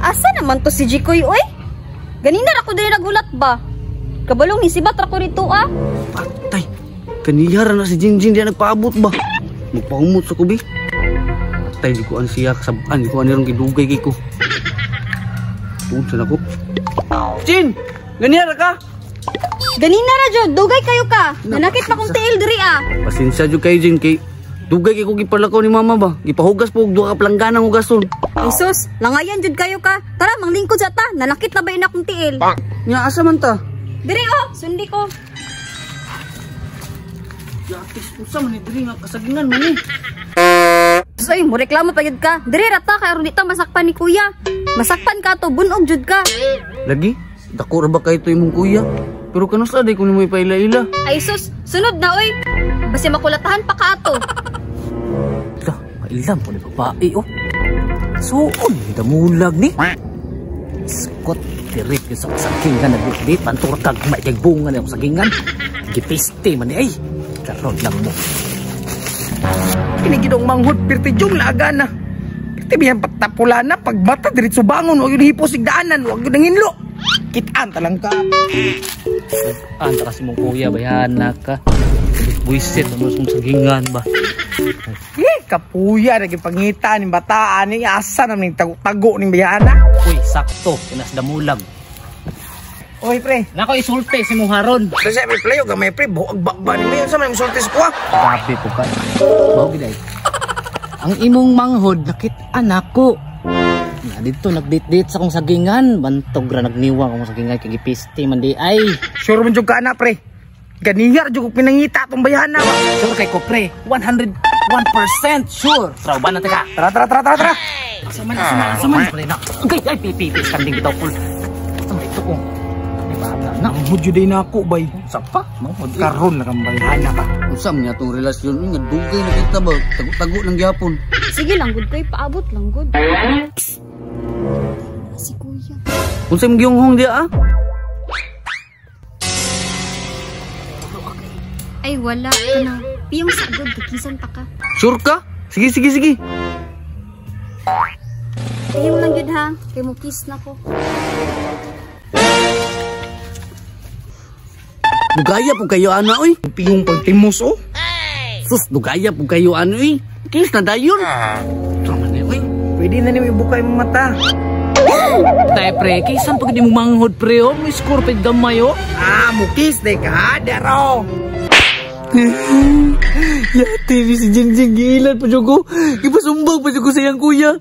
Asa naman to si Jikoy, oy? Ganina ra ko diri nagulat ba? Kabalong ni sibat ra ko dito ah. Patay. Kaniya ra na si Jinjin diya nagpaabot ba? Magpahumot sa kubi. Patay, di ko an siya kasabaan. Di ko an nirong gidugay kay ko. Tuod sa nako. Jin! Ganiya ra ka? Ganina ra jud, dugay kayo ka. Nanakit pa kong tiil diri ah. Pasensya jud kayo, Jin, kay dugay kay ko gipalakaw ni mama ba? Gipahugas po og duha ka palangganang hugason. Ay sus, langayan jud kayo ka. Tara, manglingkod sa ta. Nanakit na ba ina akong tiil? Nya asa man ta? Diri oh, sundi ko. Yatis unsa man ni diri nga kasagingan man ni. Sus, ay, mo reklamo pa jud ka. Diri ra ta kay aron di ta masakpan ni kuya. Masakpan ka to, bunog jud ka. Lagi, dako ra ba kay to imong kuya? Pero kanus aday ko nimo ipaila-ila. Ay sus, sunod na oy. Basi makulatahan pa ka ato. Lah, mailam po ni babae oh. Suon, damulag ni. Skot, dirip yung sa sagingan nagbitbit. Pantura kag may kay bunga na yung sagingan. Gipiste man ni ay. Karon lang mo. Kinigidong manghod, pirti jong laaga na. Pirti biyan patapula na, pagbata, diretso bangon, huwag yun hipos sigdaanan, huwag yun nanginlo. Kitaan talang ka. Anta kasi mong kuya, bayana ka. Buisit, ano sa sagingan ba? Eh, kapuya, naging pangita ni bataan, ni asa na ning tago-tago ning bayana. Uy, sakto, kinas damulag. Oy, pre. Nako isulti si mong haron. Kasi may playo, gamay pre, buag bakba ni mayon sa may sulti sa kuha. Grabe po ka. Mao gid ay. Ang imong manghod nakit anak ko. Na dito nagdate-date sa kong sagingan, bantog ra nagniwa akong sagingan kay gipiste man di ay. Sure man jud ka na, pre. Ganiyar jud ko pinangita tong bayana. Sure kay ko pre, 101% sure. Traw ba na ka? Tara, tara, tara, tara, tara. Asa man, asa man, asa man. Pre na. Ay, ay, pipi, pipi, standing bitaw pul. Asa man ito ko? Ay, bahala na. Manghod jud ay nako, bay. Sa pa, manghod. Karon na kang bayana ka. Unsa man niya atong relasyon nga dugay na kita ba? Tago-tago lang gyapon. Sige lang gud koy, paabot lang gud. Si kuya. Unsa imong gihunghong diya ah? Ay wala kana. Piyong sagod kikisan pa ka. Sure ka? Sige, sige, sige. Piyong lang jud ha, kay mo kiss na ko. Dugaya po kayo ana oy. Piyong pagtimos, oh. Sus, dugaya po kayo ano oy. Kiss na dayon. Tama ni oy. Pwede na nimo ibukay imong mata. Tay pre, kaysan pag di mo manghod pre oh, may score pag gamay oh. Ah, mukis de ka, daro. Yate ni si Jinjin giilan pa jud ko. Gipasumbag pa jud ko sa iyang kuya.